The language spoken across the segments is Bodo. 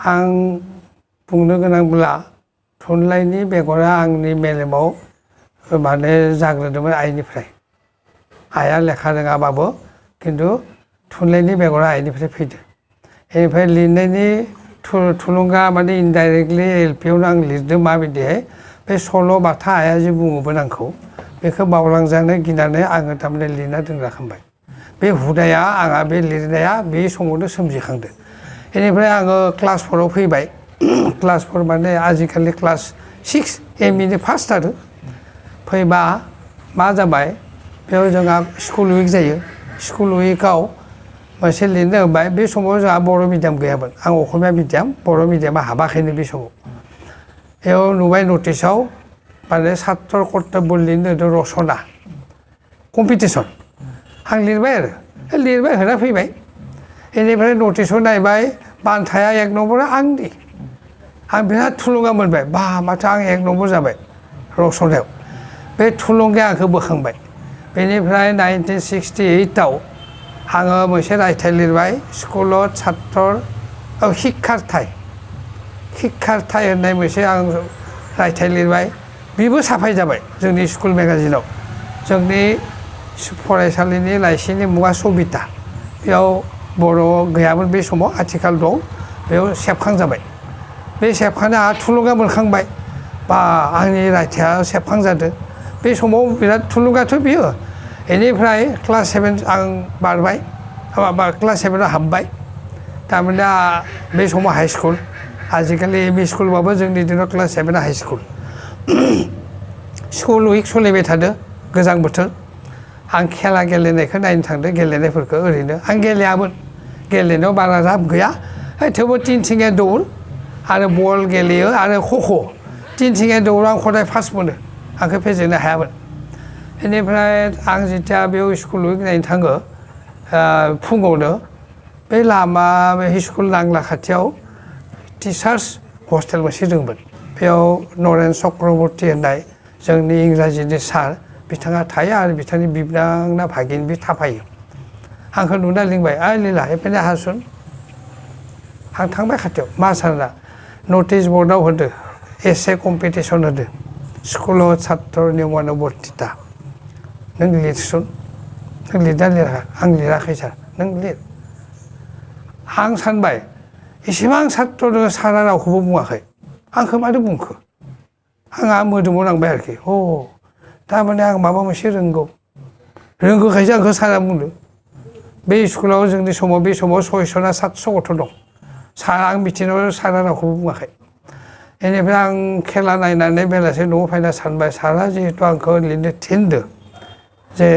आं बुंनो गोनांब्ला थुनलाइनि बेगरा आंनि मेलेमाव माने जाग्रोदोंमोन आइनिफ्राय। आइया लेखा रोङाबाबो खिन्थु थुनलाइनि बेगरा आइनिफ्राय फैदों। बेनिफ्राय लिरनायनि थुलुंगा माने इनडाइरेक्टलि एलपियावनो आं लिरदों माबायदिहाय बे सल' बाथा आइया जे बुङोमोन आंखौ बेखौ बावलांजानो गिनानै आङो थारमाने लिरना दोनग्राखांबाय। बे हुदाया आंहा बे लिरनाया बे समावनो सोमजिखांदों। बेनिफ्राय आङो क्लास 4आव फैबाय। क्लास 4 माने आजिखालि क्लास 6 एमइनि फार्स्ट आरो फैबा मा जाबाय बेयाव जोंहा स्कुल उइक जायो। स्कुल उइकआव मोनसे लिरनो होबाय। बे समाव जोंहा बर' मिडियाम गैयामोन। आं असमिया मिडियाम, बर' मिडियामा हाबाखैनो बे समाव। बेयाव नुबाय नटिसआव माने सात्र कर्तब्य लिरनो होदों रचना कम्पिटिसन। आं लिरबाय आरो लिरबाय होना फैबाय। बेनिफ्राय नटिसआव नायबाय बान्थाया 1 नम्बरा आंनि। आं बिराद थुलुंगा मोनबाय। बा माथो आं 1 नम्बर जाबाय रचनायाव। बे थुलुंगाया आंखौ बोखांबाय। बेनिफ्राय 1968आव आङो मोनसे रायथाइ लिरबाय स्कुलाव छात्र शिक्षार्थाय होननाय मोनसे आं रायथाइ लिरबाय। बेबो साफाय जाबाय जोंनि स्कुल मेगाजिनाव। जोंनि फरायसालिनि लाइसिनि मुङा सबिता। बेयाव बर' गैयामोन बे समाव, आथिखाल दं। बेयाव सेबखांजाबाय। बे सेबखांनाया आंहा थुलुंगा मोनखांबाय। बा आंनि रायथाइया सेबखांजादों। बे समाव बिराद थुलुंगाथ' बियो। बेनिफ्राय क्लास 7 आं बारबाय, माबा क्लास 7आव हाबबाय। थारमाने बे समाव हाइ स्कुल। आजिखालि एमइ स्कुलबाबो जोंनि दिनाव क्लास 7आ हाइ स्कुल। स्कुल उइक सोलिबाय थादों गोजां बोथोर। आं खेला गेलेनायखौ नायनो थांदों, गेलेनायफोरखौ ओरैनो आं गेलेयामोन। गेलेनायाव बारा राब गैया। थेवबो 3 थिंखिया दौर आरो बल गेलेयो आरो खख'। 3 थिंखिया दौराव आं खदाय फार्स्ट मोनो। आंखौ फेजेननो हायामोन। बेनिफ्राय आं जेथिया बेयाव स्कुल उइक नायनो थाङो फुङावनो बे लामा बे स्कुल नांला खाथियाव टिचार्स हस्टेल मोनसे दंमोन। बेयाव नरेन चक्रबर्ती होननाय जोंनि इंराजिनि सार बिथाङा थायो आरो बिथांनि बिबोनांना भागिन बे थाफायो। आंखौ नुना लिंबाय, ओइ लीला एफायनो हासुन। आं थांबाय खाथियाव। मा सारा नटिस बर्डआव होदो एसे कम्पिटिसन होदो स्कुलाव छात्र नियमानुबर्तिता। नों लिरसुन। नों लिरना लिराखै? आं लिराखै सार। नों लिर। आं सानबाय इसेबां छात्र दङ सारा रावखौबो बुङाखै। आंखौ मानो बुंखो? आंहा मोदोमाव नांबाय आरोखि। थारमाने आं माबा मोनसे रोंगौखायसो आंखौ सारा बुंदों। बे स्कुलाव जोंनि समाव बे समाव 600 ना 700 गथ' दं। आं मिथिनायाव सारा रावखौबो बुङाखै। बेनिफ्राय आं खेला नायनानै बेलासि न'आव फैना सानबाय सारा जिहेतु आंखौ लिरनो थिनदों जे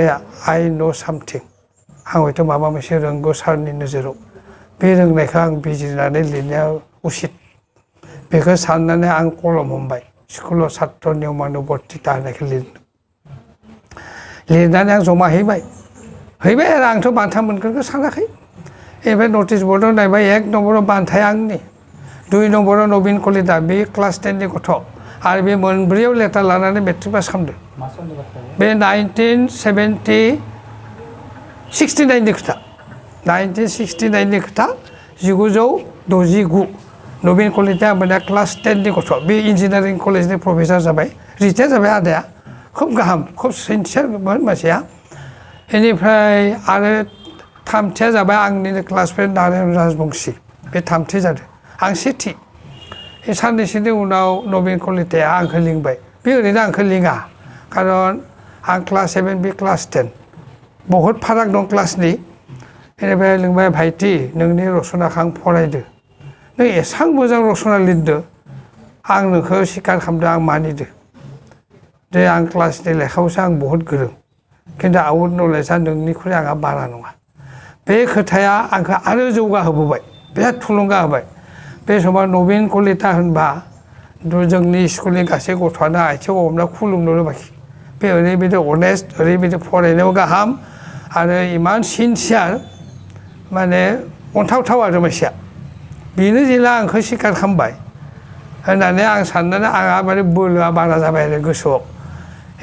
आइ नो सामथिं, आं हयथ' माबा मोनसे रोंगौ सारनि नोजोराव। बे रोंनायखौ आं बिजिरनानै लिरनाया उसित। बेखौ साननानै आं कलम हमबाय स्कुलाव छात्र नियमानुबर्तिता होननायखौ लिरनानै आं जमा हैबाय आरो आंथ' बान्था मोनगोनखौ सानाखै। बेनिफ्राय नटिस बर्डआव नायबाय 1 नम्बराव बान्थाया आंनि। 2 नम्बराव नबिन कलिता, बे क्लास 10नि गथ'। आरो बे मोनब्रैयाव लेटार लानानै मेट्रिक पास खालामदों। बे 1969नि खोथा। 1969नि खोथा 1969। नबिन कलिता होनबाना क्लास 10नि गथ'। बे इन्जिनियारिं कलेजनि प्रफेसार जाबाय, रिटायार जाबाय आदाया। खुब गाहाम, खुब सिनसियारमोन मानसिया। बेनिफ्राय आरो थामथिया जाबाय आंनिनो क्लासमेट नारायण राजबंशी। बे थामथि जादों, आं सेथि। बे साननैसोनि उनाव नबिन कलिताया आंखौ लिंबाय। बे ओरैनो आंखौ लिङा, खारन आं क्लास 7 बे क्लास 10 बहुद फाराग दं क्लासनि। बेनिफ्राय लिंबाय, भाइटि नोंनि रचनाखौ आं फरायदो, नों एसां मोजां रचना लिरदो, आं नोंखौ स्वीकार खालामदों, आं मानिदो जे आं क्लासनि लेखायावसो आं बहुद गोरों, खिन्थु आउट नलेजआ नोंनिख्रुइ आंहा बारा नङा। बे खोथाया आंखौ आरो जौगाहोबोबाय, बिराद थुलुंगा होबाय। बे समाव नबिन कलिता होनबा जोंनि स्कुलनि गासै गथ'आनो आथिङाव हमना खुलुमनो रोबाखै। बे ओरैबायदि अनेस्ट, ओरैबायदि फरायनायाव गाहाम आरो इमान सिनसियार, माने अनथावथाव आरो मानसिया। बेनो जेला आंखौ स्वीकार खालामबाय होननानै आं साननानै आंहा माने बोलोआ बारा जाबाय आरो गोसोआव।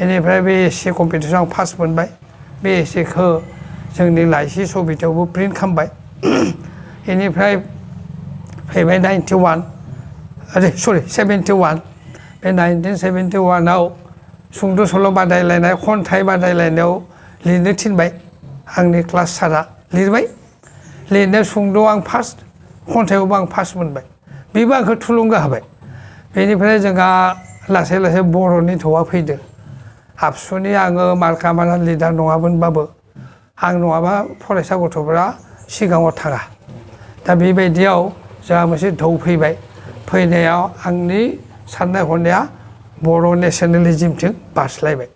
बेनिफ्राय बे एसे कम्पिटिसनाव आं फार्स्ट मोनबाय। बे एसेखौ जोंनि लाइसि सबितायावबो प्रिन्ट खालामबाय। बेनिफ्राय फैबाय 91 सरि 71 बे 1971आव सुंद' सल' बादायलायनाय खन्थाइ बादायलायनायाव लिरनो थिनबाय आंनि क्लास सारा लिरबाय लिरनायाव सुंद' आं फार्स्ट खन्थाइयावबो आं फार्स्ट मोनबाय बेबो आंखौ थुलुंगा होबाय बेनिफ्राय जोंहा लासै लासै बर'नि थौआ फैदो आबसुनि आङो मार्का मारा लिडार नङामोनबाबो आं नङाबा फरायसा गथ'फोरा सिगाङाव थाङा दा बेबायदियाव जोंहा मोनसे धौ फैबाय फैनायाव आंनि साननाय हनाया बर' नेसनेलिजिमथिं बारस्लायबाय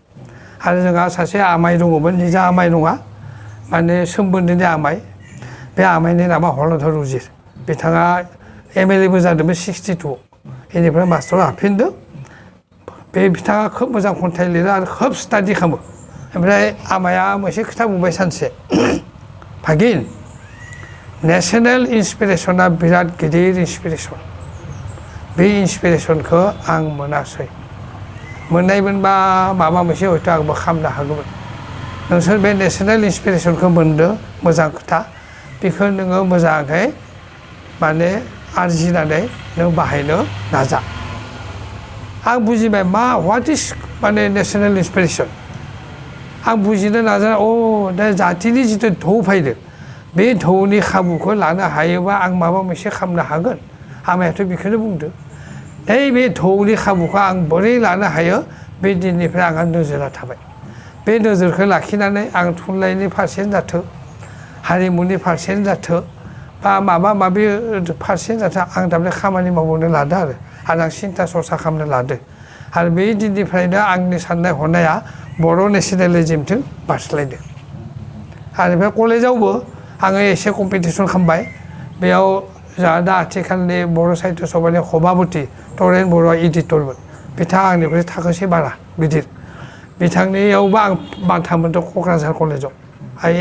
आरो जोंहा सासे आमाइ दङमोन निजा आमाइ नङा माने सोमोन्दोनि आमाइ बे आमाइनि नामा हलधर उजिर बिथाङा MLAबो जादोंमोन 62 बेनिफ्राय मास्टाराव हाबफिनदों बे बिथाङा खोब मोजां खन्थाइ लिरो आरो खोब स्टाडि खालामो ओमफ्राय आमाया मोनसे खोथा बुंबाय सानसे भागिन नेसनेल इन्सपिरेसना बिराद गिदिर इन्सपिरेसन बे इन्सपिरेसनखौ आं मोनासै मोननायमोनबा माबा मोनसे हयथ' आंबो खालामनो हागौमोन नोंसोर बे नेसनेल इन्सपिरेसनखौ मोनदो मोजां खोथा बेखौ नोङो मोजाङै माने आरजिनानै नों बाहायनो नाजा आं बुजिबाय मा व्हाट इज माने नेसनेल इन्सपिरेसन आं बुजिनो नाजानाय दा जातिनि जिथु धौ फैदो बे धौनि खाबुखौ लानो हायोबा आं माबा मोनसे खालामनो हागोन आमायाथ' बेखौनो बुंदो बे धौनि खाबुखौ आं बोरै लानो हायो बे दिननिफ्राय आंहा नोजोरा थाबाय बे नोजोरखौ लाखिनानै आं थुनलाइनि फारसेनो जाथों हारिमुनि फारसेनो जाथों बा माबा माबि फारसेनो जाथों आं थारमाने खामानि मावनो लादों आरो आं सिन्था सरसा खालामनो लादों आरो बे दिननिफ्रायनो आंनि साननाय हनाया बर' नेसनेलिजिमथिं बारस्लायदों आरो बे कलेजावबो आङो एसे कम्पिटिसन खालामबाय बेयाव जोंहा दा आथिखालनि बर' साहित्य सभानि सभापति तरेन बर'आ एडिटरमोन बिथाङा आंनिख्रुइ थाखोसे बारा गिदिर बिथांनियावबो आं बान्था मोनदों क'क्राझार कलेजाव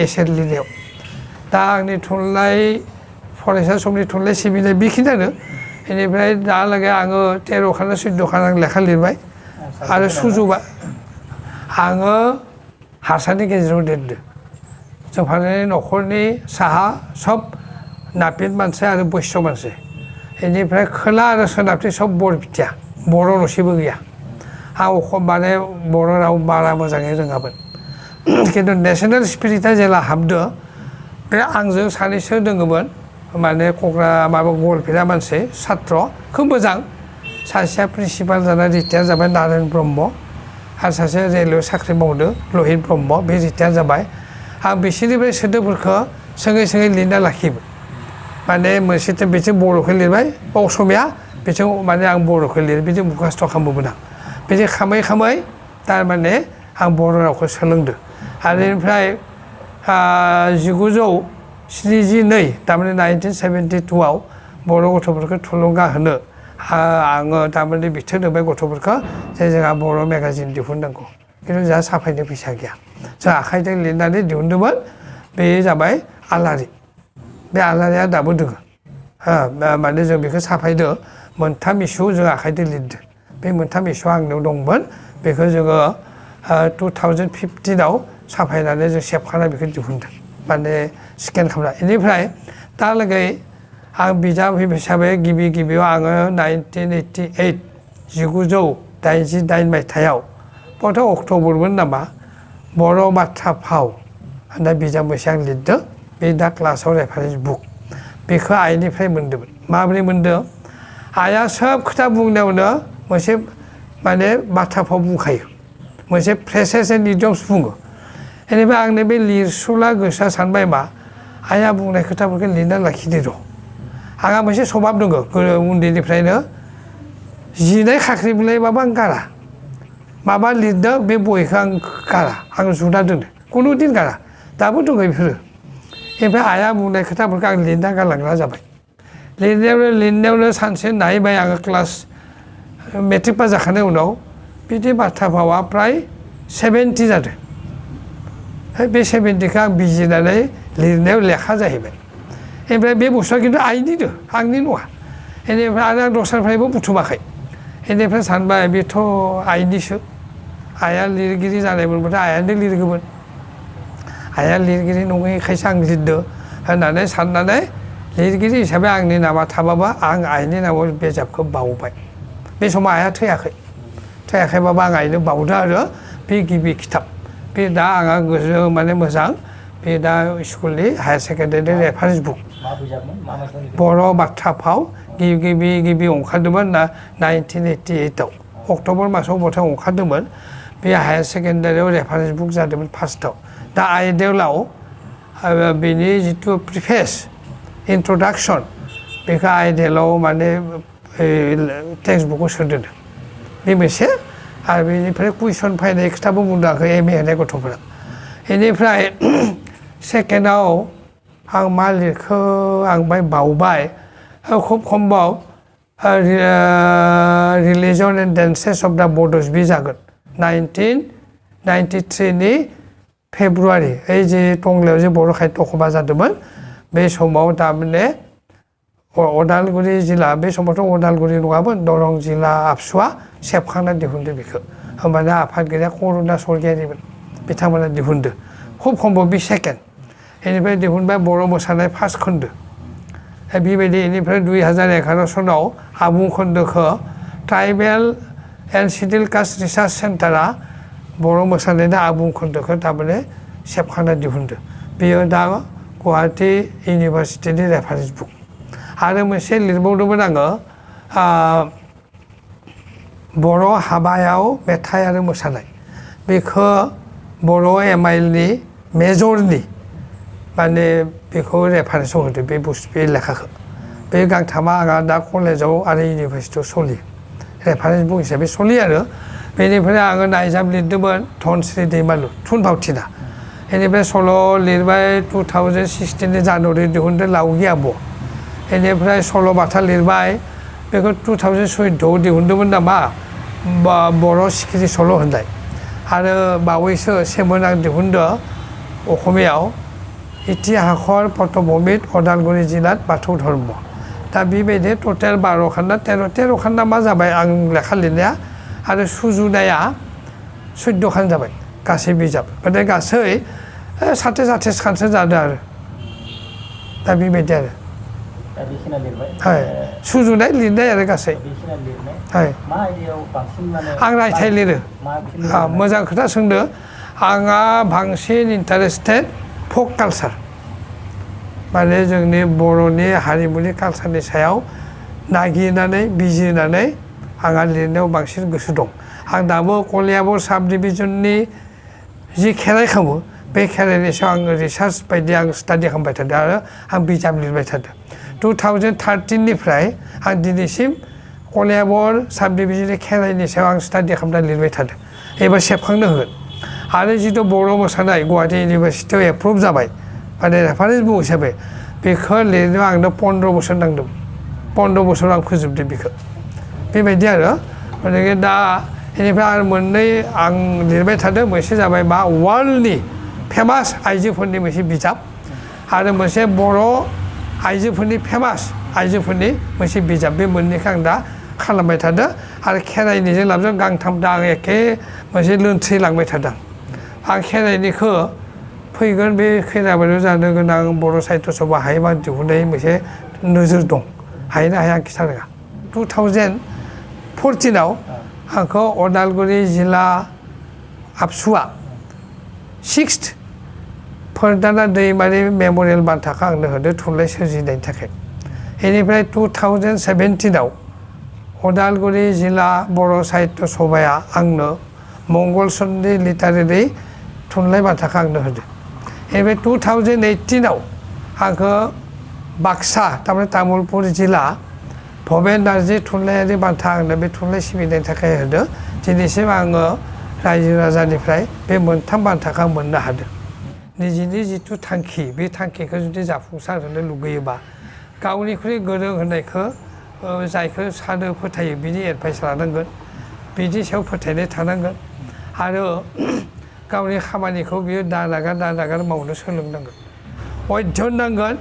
एसेट लिरनायाव दा आंनि थुनलाइ फरायसा समनि थुनलाइ सिबिनाय बेखिनियानो बेनिफ्राय दालागै आङो 13 खान 14 खान आं लेखा लिरबाय आरो सुजुबाय आङो हारसानि गेजेराव देरदों जोंहानि न'खरनि साहा सब नापित मानसि आरो बैश्य मानसि बेनिफ्राय खोला आरो सोनाबथिं सब बरबिटिया बर' नसेबो गैया आं माने बर' राव बारा मोजाङै रोङामोन खिन्थु नेसनेल स्पिरिटआ जेला हाबदो बे आंजों सानैसो दङमोन माने माबा गवालपेरा मानसि सात्र खोब मोजां सासेया प्रिन्सिपाल जाना रिटायार जाबाय नारायण ब्रह्म आरो सासे रेलवे साख्रि मावदों लहित ब्रह्म बे रिटायार जाबाय आं बिसोरनिफ्राय सोदोबफोरखौ सोङै सोङै लिरना लाखियोमोन माने मोनसे बिथिं बर'खौ लिरबाय असमिया बिथिं माने आं बर'खौ लिरो बिदि मुखास्थ' खालामोमोन आं बिदि खामै खामै थारमाने आं बर' रावखौ सोलोंदों आरो बेनिफ्राय 1972 थारमाने 1972आव बर' गथ'फोरखौ थुलुंगा होनो आङो थारमाने बिथोन होबाय गथ'फोरखौ जे जोंहा बर' मेगाजिन दिहुननांगौ खिन्थु जोंहा साफायनो फैसा गैया जों आखाइजों लिरनानै दिहुनदोंमोन बे जाबाय आलारि बे आलारिया दाबो दङ माने जों बेखौ साफायदो मोनथाम इस्यु जों आखाइजों लिरदों बे मोनथाम इस्यु आंनियाव दंमोन बेखौ जोङो 2015आव साफायनानै जों सेबखांना बेखौ दिहुनदों माने स्केन खालामना बेनिफ्राय दालागै आं बिजाब हिसाबै गिबियाव आङो 1988 मायथाइयाव 4 अक्ट'बरमोन नामा बर' बाथ्रा फाव होननाय बिजाब मोनसे आं लिरदों बे दा क्लासाव रेफारेन्स बुक बेखौ आइनिफ्राय मोन्दोंमोन माबोरै मोन्दों आइया सोब खोथा बुंनायावनो मोनसे माने बाथ्रा फाव बुंखायो मोनसे फ्रेसेस एन्ड इडियम्स बुङो बेनिफ्राय आंनि बे लिरसुला गोसोआ सानबाय मा आइया बुंनाय खोथाफोरखौ लिरना लाखिदो र' आंहा मोनसे सभाब दङ उन्दैनिफ्रायनो जिनाय खाख्रि बिलाइबाबो आं गारा माबा लिरदों बे बहिखौ आं गारा आं जुदा दोनो खुनु दिन गारा दाबो दङ बेफोरो ओमफ्राय आइया बुंनाय खोथाफोरखौ आं लिरना गालांग्रा जाबाय लिरनायावनो सानसे नायबाय आङो क्लास मेट्रिक पास जाखांनायनि उनाव बिदि बाथ्रा भावा प्राय 70 जादों बे 70खौ आं बिजिरनानै लिरनायाव लेखा जाहैबाय ओमफ्राय बे बुस्थुआ खिन्थु आइनिनो आंनि नङा बेनिफ्राय आरो आं दस्रानिफ्रायबो बुथुमाखै बेनिफ्राय सानबाय बेथ' आइनिसो आइया लिरगिरि जानायमोनबाथाय आइयानो लिरगौमोन आइया लिरगिरि नङैखायसो आं लिरदों होननानै साननानै लिरगिरि हिसाबै आंनि नामा थाबाबा आं आइनि नामाव बिजाबखौ बावबाय बे समाव आइया थैयाखैबाबो आं आइनो बावदो आरो बे गिबि खिताब बे दा आंहा गोसो माने मोजां बे दा स्कुलनि हायार सेकेन्डारि रेफारेन्स बुक बर' बाथ्रा फाव गिबि ओंखारदोंमोन ना 1988 अक्ट'बर मासाव बोथोराव ओंखारदोंमोन बे हायार सेकेन्डारियाव रेफारेन्स बुक जादोंमोन फार्स्टआव दा आइडेलाव बेनि जिथु प्रिफेस इन्ट्रडाक्सन बेखौ आइडेलाव माने टेक्स्ट बुकआव सोदों बे मोनसे आरो बेनिफ्राय कुइसन फैनाय खोथाबो बुंदों एम ए होनाय गथ'फोरा बेनिफ्राय सेकेन्डआव आं मा लिरखो आं बावबाय खुब खमबाव religion and dances of the Bodos बि जागोन 1993 नि फेब्रुवारि ओइ जे टंलायाव जे बर' साहित्य सभा जादोंमोन बे समाव थारमाने अदालगुरि जिल्ला बे समावथ' अदालगुरि नङामोन दरं जिल्ला आबसुआ सेबखांना दिहुनदो बेखौ होमबाना आफादगिरिया करुणा स्वर्गियारिमोन बिथांमोना दिहुनदो खुब खमबाव बे सेकेन्ड बेनिफ्राय दिहुनबाय बर' मोसानाय फार्स्ट खोन्दो बेबायदि बेनिफ्राय 2011 सनाव आबुं खोन्दोखौ tribal and scheduled caste research सेन्टारा बर' मोसानायनि आबुं खोन्दोखौ थारमाने सेबखांना दिहुनदो बेयो दा गुवाहाटी इउनिभार्सिटिनि रेफारेन्स बुक आरो मोनसे लिरबावदोंमोन आङो बर' हाबायाव मेथाइ आरो मोसानाय बेखौ बर' एमआइएलनि मेजरनि माने बेखौ रेफारेन्सआव होदो बे लेखाखौ बे गांथामा आंहा दा कलेजाव आरो इउनिभार्सिटियाव सोलियो रेफारेन्स बुक हिसाबै सोलियो आरो बेनिफ्राय आङो नायजाब लिरदोंमोन धनस्री दैमालु थुनफावथिना बेनिफ्राय सल' लिरबाय 2016 नि जानुवारि दिहुनदों लावगि आब' बेनिफ्राय सल'बाथा लिरबाय बेखौ 2014 दिहुनदोंमोन नामा बर' सिखिरि सल' होननाय आरो बावैसो सेमोन आं दिहुनदों असमियाव इतिहासर पटभूमित अदालगुरि जिल्लात बाथौ धर्म दा बेबायदि टटेल 12 खान्दा 13 खान्दा मा जाबाय आं लेखा लिरनाया आरो सुजुनाया 14 खान जाबाय गासै बिजाब माने गासै 27 खानसो जादों आरो दा बेबायदि आरो सुजुनाय लिरनाय आरो गासै आं रायथाइ लिरो मोजां खोथा सोंदो आंहा बांसिन इन्टारेस्टेड फक कालचार माने जोंनि बर'नि हारिमुनि कालचारनि सायाव नागिरनानै बिजिरनानै आंहा लिरनायाव बांसिन गोसो दं आं दाबो कलियाबर साब डिभिजननि जि खेराइ खालामो बे खेराइनि सायाव आङो रिसार्च बायदि आं स्टाडि खालामबाय थादों आरो आं बिजाब लिरबाय थादों 2013 निफ्राय आं दिनैसिम कलियाबर साब डिभिजननि खेराइनि सायाव आं स्टाडि खालामना लिरबाय थादों एबार सेबखांनो होगोन आरो जिथु बर' मोसानाय गुवाहाटी इउनिभार्सिटियाव एप्रुभ जाबाय माने रेफारेन्स बुक हिसाबै बेखौ लिरनायाव आंनो 15 बोसोर नांदों 15 बोसोर आं फोजोबदों बेखौ बेबायदि आरो माने दा बेनिफ्राय आरो मोननै आं लिरबाय थादों मोनसे जाबाय मा वर्ल्डनि फेमास आइजोफोरनि मोनसे बिजाब आरो मोनसे बर' आइजोफोरनि फेमास आइजोफोरनि मोनसे बिजाब बे मोननैखौ आं दा खालामबाय थादों आरो खेराइनिजों लाबजों गांथाम दा आं एखे मोनसे लोनथ्रि लांबाय थादों आं खेराइनिखौ फैगोन बे खैराबारियाव जानो गोनां बर' साहित्य सभा हायोबा दिहुननाय मोनसे नोजोर दं हायोना हाया आं खिथा रोङा 2014 आंखौ अदालगुरि जिल्ला आबसुआ 6th फोरदाना दैमारि मेमरियेल बान्थाखौ आंनो होदो थुनलाइ सोरजिनायनि थाखाय बेनिफ्राय 2017 अदालगुरि जिल्ला बर' साहित्य सभाया आंनो मंगल चन्द्र लिटारेरि थुनलाइ बान्थाखौ आंनो होदो बेनिफ्राय 2018 आंखौ बाक्सा थारमाने तामुलपुर जिल्ला भबेन नार्जि थुनलाइयारि बान्था आंनो बे थुनलाइ सिबिनायनि थाखाय होदो दिनैसिम आङो रायजो राजानिफ्राय बे मोनथाम बान्थाखौ मोननो हादों निजिनि जिथु थांखि बे थांखिखौ जुदि जाफुंसार होनो लुगैयोबा गावनिख्रुइ गोरों होननायखौ जायखौ सानो फोथायो बिनि एडभाइस लानांगोन बिनि सायाव फोथायनाय थानांगोन आरो गावनि खामानिखौ बियो दा नागार मावनो सोलोंनांगोन अध्ययन नांगोन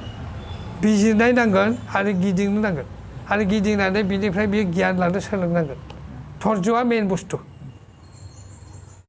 बिजिरनाय नांगोन आरो गिदिंनो नांगोन आरो गिदिंनानै बिनिफ्राय बियो गियान लानो सोलोंनांगोन धर्जआ मेन बुस्थु